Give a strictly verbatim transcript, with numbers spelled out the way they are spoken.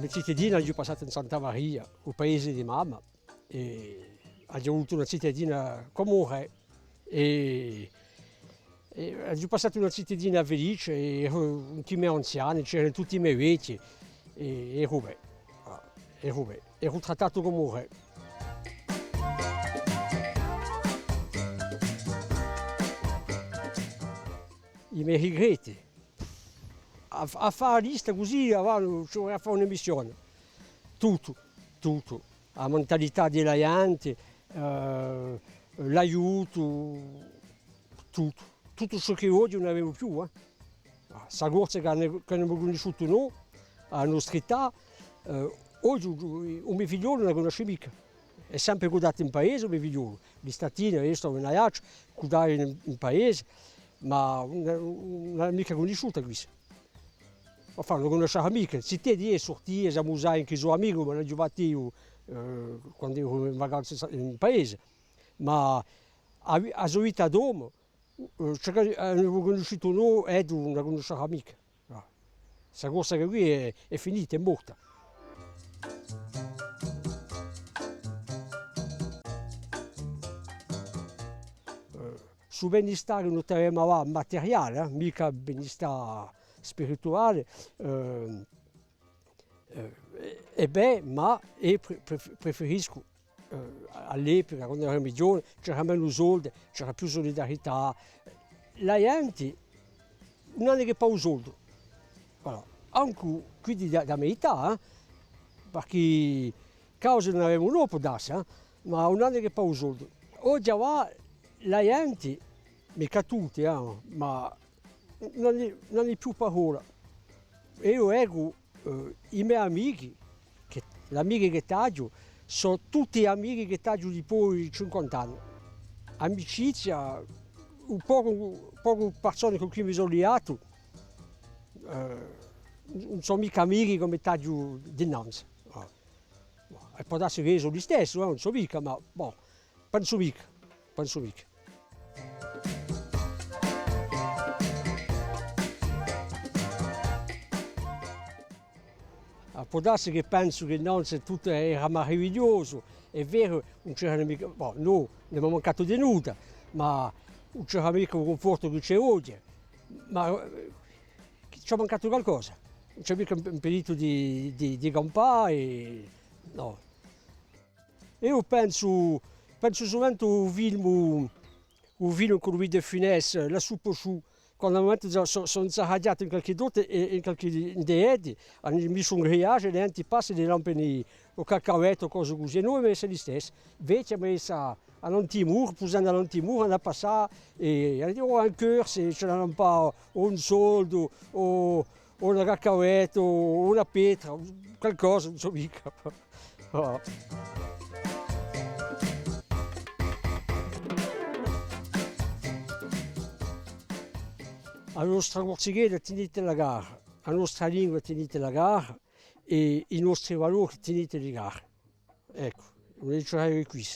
Zitedina aghju passatu in Santa Maria, u paese di mamma, è aghju avutu una zitedina cum'è un rè. È, è aghju passatu una zitedina felice, è eru tutti i me anziani, c'eranu tutti i me vechji, è eru bè, eru bè, eru trattatu cum'è un rè. I me rigretti. À, à fà a lista cusì, avanti, ci vuleria à fà un'emissione. Tuttu, tuttu. A mentalità di a ghjente, eh, l'aiutu, tuttu. Tuttu ciò chì oghje ùn avemu più, eh. Sta Corsica chì n'emu, chì n'emu cunnisciutu noi, à a nostra età, eh, oghje u, u me figliolu ùn a cunnosce micca. Hè sempre cuddatu in paese u me figliolu. L'istatina, eiu stava in Aiacciu, cuddava in, in paese, ma ùn, ùn l'hà micca cunnisciuta quissa. Enfin, ùn a cunnoscia micca. Ziteddu, eh, surtia, s'amusava incù i so amichi, ma l'aghju fattu eiu, eh, quandu eru in vacanza in paese. Ma a vi-, a so vita d'omu, eh, ciò chì, eh, avemu cunnisciutu noi, eddu ùn a cunnoscia micca. Ah. Sta Corsica quì hè, hè finita, hè morta. Eh, stu benistà chì no t'avemu avà materiale, eh, micca benistà spirituale, eh, eh, hè bè, ma eiu pre-, pre-, preferiscu eh, à l'epica, quandu eramu ghjovani, c'era menu soldi, c'era più sulidarità. A ghjenti ùn anu chè paura u soldu. Voilà. Ancu quiddi di, di a me età, eh, perchè cause n'avemu noi, pò dassi, eh, ma ùn anu chè paura u soldu. Oghje avà a ghjenti, micca tutti, eh, ma ùn anu, ùn anu più parolla. Eiu vecu, eh, i me amichi, chì, l'amichi chì t'aghju, sò tutti amichi chì t'aghju dipoi cinquanta anni. Amicizia, un pocu, pocu parsone cù chì mi sò liatu, eh, ùn sò micca amichi cum'è t'aghju dinanzi. Ah. È pò dassi chì sò listessi, eh, ùn sò micca, ma, bon, pensu micca, pensu micca. Ah, pò dassi chì pensu chì nanzu tuttu era maravigliosu, hè veru, ùn c'era micca, bò, nò, n'emu mancatu di nudda, ma ùn c'era micca u cunfortu chì ci hè oghje, ma, eh, ci hè mancatu calcosa, ùn ci hè micca impeditu di, di, di campà, è, nò. Eiu pensu, pensu suvente à u filmu, u filmu cù Louis de Funès, La soupe aux choux, quandu à un mumentu sò, sò, sò inzarraghjatu in qualchì dote è, è in qualchì, in di eddi, anu missu un grillage, è a ghjenti passa è li lampani o cacahuète o cose cusì, è noi emu messu listessu. Vechja emu messu à, à l'antimuru, pusendu à l'antimuru, anu passatu, è anu dettu, oh, ancu s'è ci n'hà lampatu un soldu, o o una cacahuète, o una petra, calcosa, ùn sò micca. Ah. A nostra Corsichedda, tenite la cara, a nostra lingua, tenite la cara, è i nostri valori, tenite li cari. Eccu, vulia dì quì.